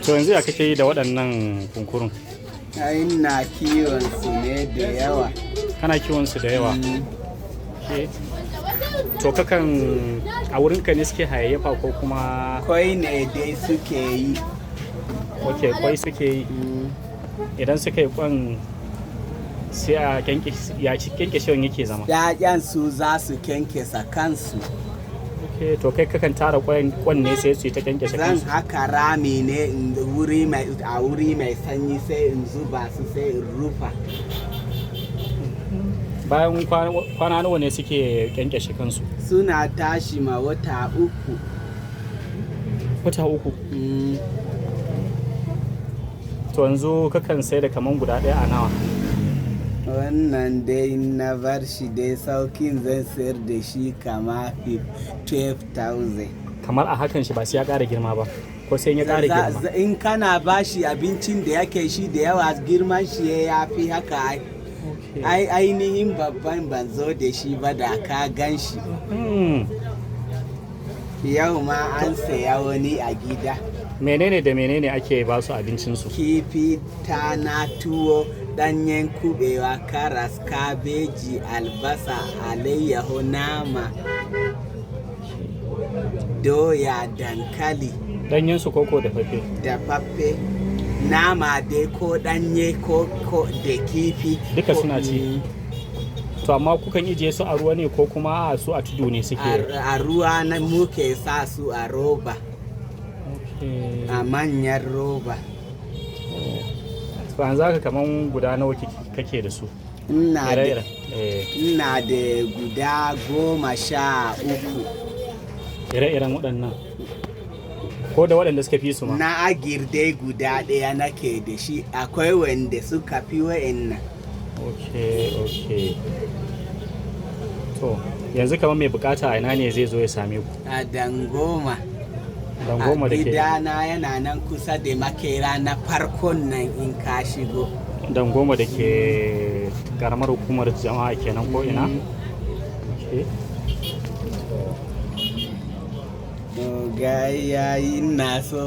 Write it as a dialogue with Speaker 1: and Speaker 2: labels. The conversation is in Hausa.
Speaker 1: To yanzu ya kake yi da waɗannan kunkurun?
Speaker 2: Ai ina kiwon su ne da yawa.
Speaker 1: Kana kiwon su da yawa? Okay. To kakan a wurinka ne suke hayayyafa ko kuma?
Speaker 2: Kwai ne dai suke yi.
Speaker 1: Ok, kwai suke yi. Idan suka yi kwan sai a ya kyankyashewan yake zama?
Speaker 2: ‘Ya'yan su za su kyankyasa kansu.
Speaker 1: Ok, to kai kakan tara kwan ne sai su yi ta kyankyashe
Speaker 2: Zan
Speaker 1: kansu?
Speaker 2: haka rami ne in wuri mai a wuri mai sanyi, sai in zuba su, sai in rufa.
Speaker 1: Bayan kwana nawa ne suke kyankyashe kansu?
Speaker 2: Suna tashi ma wata 3.
Speaker 1: Wata 3?
Speaker 2: Mm.
Speaker 1: To yanzu kakan sai da kaman guda ɗaya a nawa?
Speaker 2: Wannan dai na bar shi dai saukin, zan sayar da shi kama 12,000.
Speaker 1: Kamar a hakan shi ba sai ya ƙara girma ba ko sai in ya ƙara girma?
Speaker 2: In kana ba shi abincin da yake shi da yawa, girman shi ya fi haka ai. Ai ainihin babban ban zo da shi ba, da ka gan shi. Yau ma an saya wani a gida.
Speaker 1: Menene da menene ake ba su abincinsu?
Speaker 2: Kifi, tana, tuwo, ɗanyen kubewa, karas, kabeji, albasa, alayyaho, nama, doya, dankali.
Speaker 1: Ɗanyen su koko dafaffe?
Speaker 2: Dafaffe. Nama dai ko ɗanye ko da kifi.
Speaker 1: Duka suna ci? To amma kukan ijiye su a ruwa ne ko kuma a su a tudu ne suke?
Speaker 2: A ruwa na muke sa su, a roba. A manyan roba.
Speaker 1: To yanzu haka kaman guda nawa kake da su?
Speaker 2: Ina da
Speaker 1: Ire-iren.
Speaker 2: Ina da guda 13.
Speaker 1: Ire-iren waɗannan ko da waɗanda suka fi su ma?
Speaker 2: Na agir dai guda ɗaya nake da shi, akwai wanda suka fi wa'annan.
Speaker 1: Ok, to yanzu kamar mai bukata a ina ne zai zo ya same ku?
Speaker 2: A Dangoma.
Speaker 1: Dangoma
Speaker 2: A
Speaker 1: da ke
Speaker 2: gidana yana nan kusa da makera na farkon nan in ka shigo.
Speaker 1: Dangoma da ke karamar hukumar Jama'a kenan ko ina? Ok.
Speaker 2: Ga yayi na so.